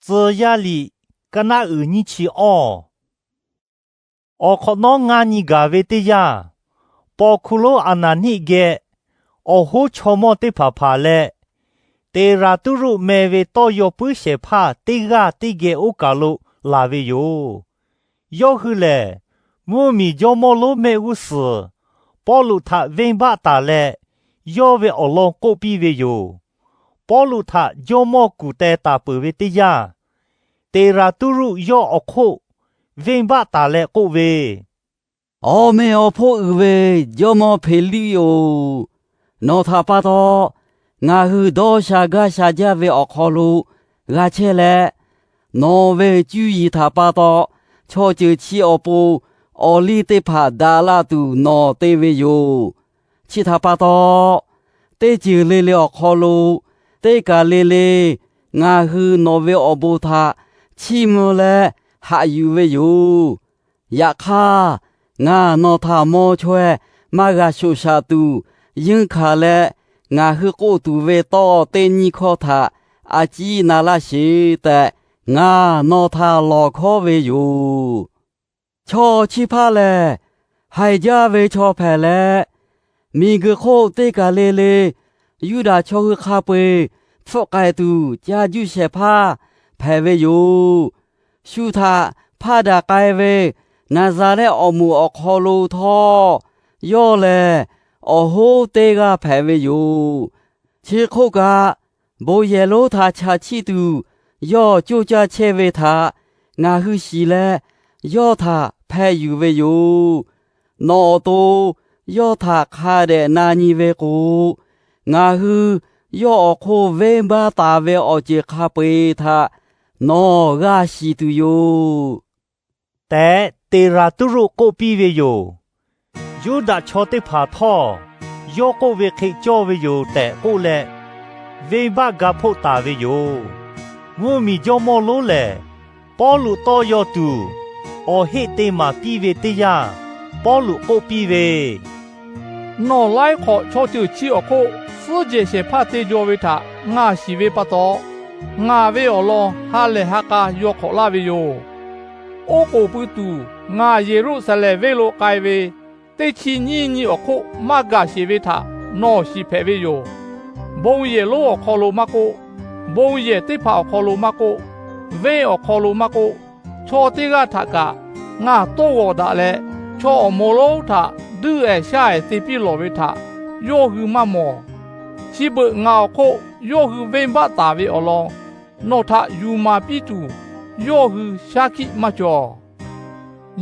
Tcuh yaˇ liꞈ, kaˇ naˆ uiˍ nyiˇ chi awˇ. Awˬ hk'awꞈ nawˉ ngaˇ nyi gaˬ ve teˇ yanˇ, paw hkuˇ lonˉ Aˍnaˍniˆ geh awˬ hoˉ chaw mawˇ teˇ hpaˍ hpaˍ leh, Teˍraˍtuˇruˆ meh ve tawˇ yaw puiˉ shehˍ hpaˇ teˇ g'aˇ teˇ geh oˇ kaˬ lo laˬ ve yoˬ. Yawˇ hui lehˬ, mvuhˇmiˬ jawˇmawˇ lonˉ mehˆ g'uˇ suhˍ Pawˇluꞈ htaꞈ venˇbaˆ taˍ leh, yawˇ ve awˬ lawn k'oˆ piˇ ve yoˬ. Pawˇluꞈ htaꞈ jawˇmawˇ kuˬ teh taˍ peuˬ ve teˇ yanˇ, Teˍraˍtuˇruˆ yawˇ awˬ hk'oˆ venˇbaˆ taˍ leh k'oˆ ve, Awˬ meꞈ awˬ hponˇ uiˍ ve jawˇmawˇ Hpeˍliˆ-oˬ, nawˬ htaꞈ pa taw ngaˬ hui dawˇ sha gaˇ sha jaˇ ve awˬ hk'aw lo g'a chehˇ leh, nawˬ ve cuˇ yiˍ htaꞈ pa taw chaw ceuˬ chi awˬ pon awˬliˇ teˇ hpaˍ daꞈ la tuˬ nawˬ te ve yoˬ. Chi htaꞈ pa taw, teˇ ceuˬ le le awˬ hk'aw lo teˇ kaˬ le le ngaˬ hui nawˬ ve awˬ bon htaꞈ chiˇ mvuh leh haꞈ yuˬ ve yoˬ. Yaꞈ hk'aˇ, ngaˬ nawˬ htaꞈ maw chaweh maˇ g'a shoꞈ shaꞈ tuˬ, yeunˇ hkanˍ leh ngaˬ hui k'oˆ tuˬ ve tawˇ teˇ nyiˇ hkawˇ htaꞈ a ciˉ na laˇ sheˍ tehꞈ, ngaˬ nawˬ htaꞈ lawˬ hkawˉ ve yoˬ. Chaw chi hpaˇ lehˬ, haiˬ jaˇ ve chaw hpehꞈ leh, miˬguiˬ hk'oˆ teˇ kaˬ le le Yuˇdaꞈ chaw hui hk'a peu-eˬ hpfuhˆ k'ai tuˬ ca juˇ shehˍ hpaˇ hpehꞈ ve yoˬ. Shu htaꞈ hpaˇ daꞈ k'ai ve Naˍzaˍrehˆ awˬ moˍ awˬ hk'aw lo htawˇ, yawˇ lehˬ awˬ hoˉ teˇ g'aˇ hpehꞈ ve yoˬ. Chi hk'oˆ kaꞈ, bon yehˬ lonˉ htaꞈ chaꞈ chiˆ tuˬ yawˇ coˇ caˇ chehˇ ve htaꞈ ngaˬ hui shiˍ leh, yawˇ htaꞈ hpeh yuˬ ve yoˬ. Nawˬ awˬ to yawˇ htaꞈ hk'a dehꞈ na nyi ve k'o, ngaˬ hui yawˇ awˬ hk'oˆ venˇbaˆ taˍ ve awˬ ceuˬ hk'a peu-eˬ htaꞈ nawˬ g'a shiˍ tuˬ yoˬ tehꞈ, Teˍraˍtuˇruˆ k'oˆ piˇ ve yoˬ. Yuˇdaꞈ chaw teˇ hpaˍ htawˇ, yawˇ k'oˆ ve hk'e cawˇ ve yoˬ tehꞈ k'oˆ leh, venˇbaˆ ga hpoˆ taˍ ve yoˬ. Mvuhˇmiˬ jawˇmawˇ lonˉ lehˬ, Pawˇluꞈ tawˇ yaw tuˬ awˬ heˆ te maˍ piˇ ve teˇ yanˇ, Pawˇluꞈ k'oˆ piˇ ve, Nawˬ laiˉ hk'awꞈ chaw ceuˬ chi awˬ hk'oˆ suhˉ jehˬ shehˍ hpaˇ te jaw ve htaꞈ ngaˬ shiˍ ve pa taw, ngaˬ ve awˬ lawn ha lehˬ ha k'a yaw hk'awꞈ laˇ ve yoˬ. Oˉ k'oˍ pui tuˬ ngaˬ Yeˍruˆsaˍlehnˍ venˇ lo k'ai ve teˇ chi nyiˇ nyi awˬ hk'oˆ maˇ gaˬ sheˍ ve htaꞈ nawˬ shiˍ hpehꞈ ve yoˬ. Bon yehˬ lonˉ awˬ hk'aw lo maˇ k'oˆ, bon yehˬ teˇ hpaˍ awˬ hk'aw lo maˇ k'oˆ, venˇ awˬ hk'aw lo maˇ k'oˆ, chaw teˇ g'aˇ htaꞈ kaꞈ ngaˬ tawˇ g'awˬ daꞈ leh, chaw awˬ moˍ lonˉ htaꞈ duiˆ ehˍ shaˉ ehˍ te piˇ lawˬ ve htaꞈ yawˇ hui maˇ mawˬ. Chi beuꞈ ngaˬ awˬ hk'oˆ yawˇ hui venˇbaˆ taˍ ve awˬ lawn nawˬ htaꞈ yuˬ maˍ piˇ tuˬ, yawˇ hui shaˉ hkiˆ maˇ cawˬ.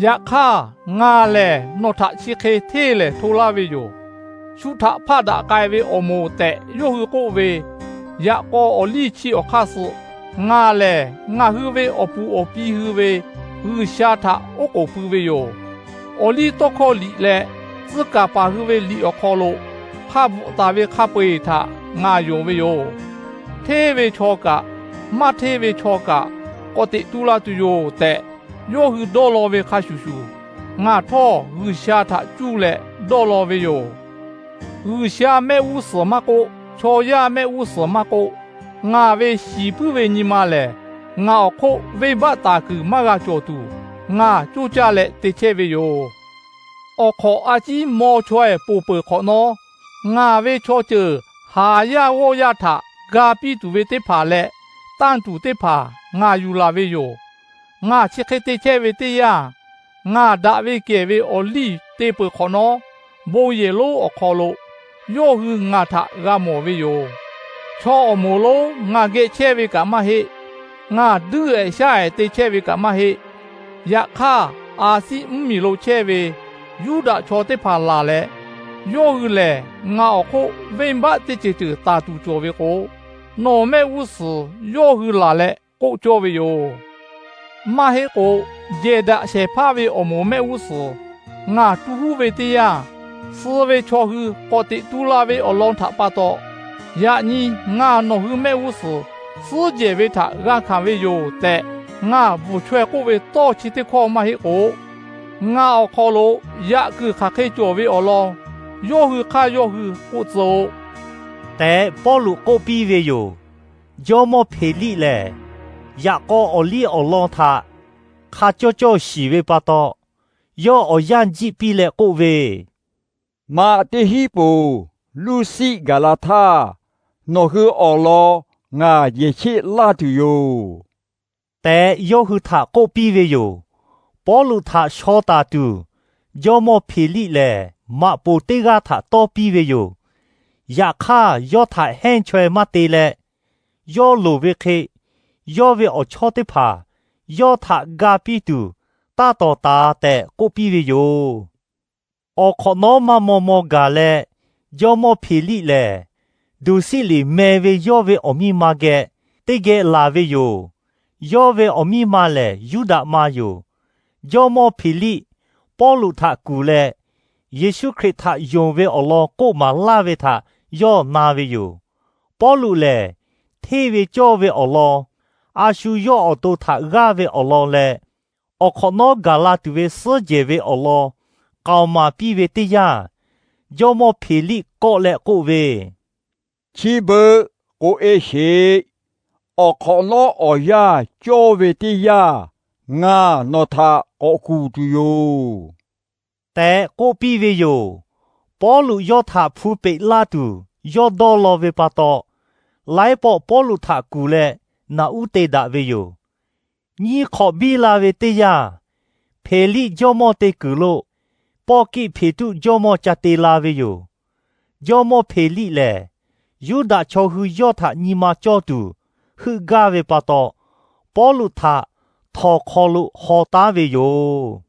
Yaꞈ hk'aˇ, ngaˬ lehˬ nawˬ htaꞈ chi hk'e hteˇ lehˍ hto laˇ ve yoˬ. Shu htaꞈ hpaˆ daꞈ k'ai ve awˬ moˍ tehꞈ yawˇ hui k'oˆ ve, yaꞈ k'aw awˬ liˇ chi awˬ hk'aˇ suh ngaˬ lehˬ ngaˬ hui ve awˬ puˍ awˬ pi hui ve G'uiˬsha htaꞈ oˉ k'oˍ pui ve yoˬ. Awˬ liˇ tawˇ hkawˇ liꞈ leh tcuh kaˍ paˍ hui ve liꞈ awˬ hk'aw lo hk'a bvuhꞈ taˍ ve hk'a peu-eˬ htaꞈ ngaˬ yonˍ ve yoˬ. Hteˇ ve chaw kaꞈ, maˇ hteˇ ve chaw kaꞈ, k'awꞈ teꞈ tu la tuˬ yoˬ tehꞈ, yawˇ hui dawˇ law ve hk'a shuˍ shuˍ, ngaˬ htawˇ G'uiˬsha htaꞈ cuˇ leh dawˇ law ve yoˬ. G'uiˬsha mehˆ g'uˇ suhˍ maˇ k'oˆ, chaw yaˇ mehˆ g'uˇ suhˍ maˇ k'oˆ, ngaˬ ve shiˍ puiˉ ve nyi ma lehˬ, ngaˬ awˬ hk'oˆ venˇbaˆ taˍ kuiˬ maˇ g'a cawˬ tuˬ, ngaˬ coˇ caˇ leh te chehˇ ve yoˬ. Awˬ hk'awꞈ a ciˉ maw chaweh ponˬ peuˬ hk'awꞈ nawˉ, ngaˬ ve chaw ceuˬ haˍ yaˇ g'awˇ yaˇ htaꞈ ga piˇ tuˬ ve teˇ hpaˍ leh tanˇ tuˬ teˇ hpaˍ ngaˬ yuˬ laˬ ve yoˬ. Ngaˬ chi hk'e te chehˇ ve teˇ yanˇ, ngaˬ daꞈ ve kehˬ ve awˬ liˇ te peuˬ hk'awꞈ nawˉ, bon yehˬ lonˉ awˬ hk'aw lo yawˇ hui ngaˬ htaꞈ g'a mawˬ ve yoˬ. Chaw awˬ moˍ lonˉ ngaˬ geh chehˇ ve kaꞈ maˇ heˆ. Ngaˬ duiˆ ehˍ shaˉ ehˍ te chehˇ ve kaꞈ maˇ heˆ. Yaꞈ hk'aˇ, Aˍsiˆ mvuhˇmiˬ lo chehˇ ve Yuˇdaꞈ chaw teˇ hpaˍ laˬ leh, yawˇ hui lehˬ ngaˬ awˬ hk'oˆ venˇbaˆ teˇ ceuˬ ceuˬ taˍ tuˬ cawˬ ve k'o, nawˬ mehˆ g'uˇ suhˍ yawˇ hui laˬ leh k'oˆ cawˇ ve yoˬ. Maˇ heˆ k'o, jehˬ daꞈ shehˍ hpaˇ ve awˬ moˍ mehˆ g'uˇ suhˍ ngaˬ tu huˉ ve teˇ yanˇ, suh ve chaw hui k'awꞈ teꞈ tu la ve awˬ lawn htaꞈ pa taw, yaꞈ nyi ngaˬ nawˬ hui mehˆ g'uˇ suhˍ suhˉ jehˬ ve htaꞈ g'a hkanˍ ve yoˬ tehꞈ, ngaˬ bvuhˬ chaweh k'oˆ ve tawˇ chi teˇ hkawˇ maˇ heˆ k'o, ngaˬ awˬ hk'aw lo yaꞈ kuiˬ hk'aˬ hk'e cawˬ ve awˬ lawn yawˇ hui hk'aˇ yawˇ hui k'oˆ tcuh-oꞈ tehꞈ, Pawˇluꞈ k'oˆ piˇ ve yoˬ. Jawˇmawˇ Hpeˍliˆ lehˬ, yaꞈ k'aw awˬ liˇ awˬ lawn htaꞈ hk'a cawˇ cawˇ shiˍ ve pa taw, yawˇ awˬ yanˇ jiˆ piˇ leh k'oˆ ve, Maꞈ teˇ hinˉ poˍ luˇ siˆ gaˬ la htaˇ, nawˬ hui awˬ lawn ngaˬ yehˬ cheˆ laˇ tuˬ yoˬ tehꞈ, yawˇ hui htaꞈ k'oˆ piˇ ve yoˬ. Pawˇluꞈ htaꞈ shaw taˍ tuˬ, jawˇmawˇ Hpeˍliˆ lehˬ maꞈ poˍ teˇ g'aˇ htaꞈ tawˇ piˇ ve yoˬ. Yaꞈ hk'aˇ, yawˇ htaꞈ hehnˇ chaweh maˇ te leh, yawˇ loˍ ve hk'e yawˇ ve awˬ chawˇ teˇ hpaˍ yawˇ htaꞈ ga piˇ tuˬ taˇ tawˍ taˍ tehꞈ k'oˆ piˇ ve yoˬ. Awˬ hk'awꞈ nawˉ maˇ maw maw gaˬ leh, jawˇmawˇ Hpeˍliˆ lehˬ, Duˍsiˆliˍ meh ve yawˇ ve awˬ miˇ ma geh teˇ geh laˬ ve yoˬ. Yawˇ ve awˬ miˇ ma lehˬ, Yuˇdaꞈ ma yoˬ. Jawˇmawˇ Hpeˍliˆ Pawˇluꞈ htaꞈ kuˬ leh, Yeˍsuˆ Hkriꞈ htaꞈ yonˍ ve awˬ lawn k'oˆ maˍ laˇ ve htaꞈ yawˇ na ve yoˬ. Pawˇluꞈ lehˬ, hteˇ ve cawˇ ve awˬ lawn a shu yawˇ awˬ to htaꞈ g'aˇ ve awˬ lawn leh, awˬ hk'awꞈ nawˉ gaˬ la tuˬ ve suhˉ jehˬ ve awˬ lawn k'aoˍ maˍ piˇ ve teˇ yanˇ, jawˇmawˇ Hpeˍliˆ kawˆ leh k'oˆ ve, Chi beuꞈ k'oꞈ-e sheˍ. Awˬ hk'awꞈ nawˉ awˬ yanˇ cawˇ ve teˇ yanˇ, ngaˬ nawˬ htaꞈ k'awꞈ kuˬ tuˬ yoˬ tehꞈ k'oˆ piˇ ve yoˬ. Pawˇluꞈ yawˇ htaꞈ hpu peꞈ laˇ tuˬ yawˇ dawˇ law ve pa taw, laiˉ pawˆ Pawˇluꞈ htaꞈ kuˬ leh naꞈ uˉ te daꞈ ve yoˬ. Nyiˇ hk'awꞈ biˇ la ve teˇ yanˇ, Hpeˍliˆ jawˇmawˇ te kuiˬ lo Pawˇkiˆ Hpeˍtuˆ jawˇmawˇ ca te la ve yoˬ. Jawˇmawˇ Hpeˍliˆ lehˬ, Yuˇdaꞈ chaw hui yawˇ htaꞈ nyi ma cawˇ tuˬ heuˆ gaˇ ve pa taw, Pawˇluꞈ htaꞈ htawnˍ hk'aw lo haw taˉ ve yoˬ.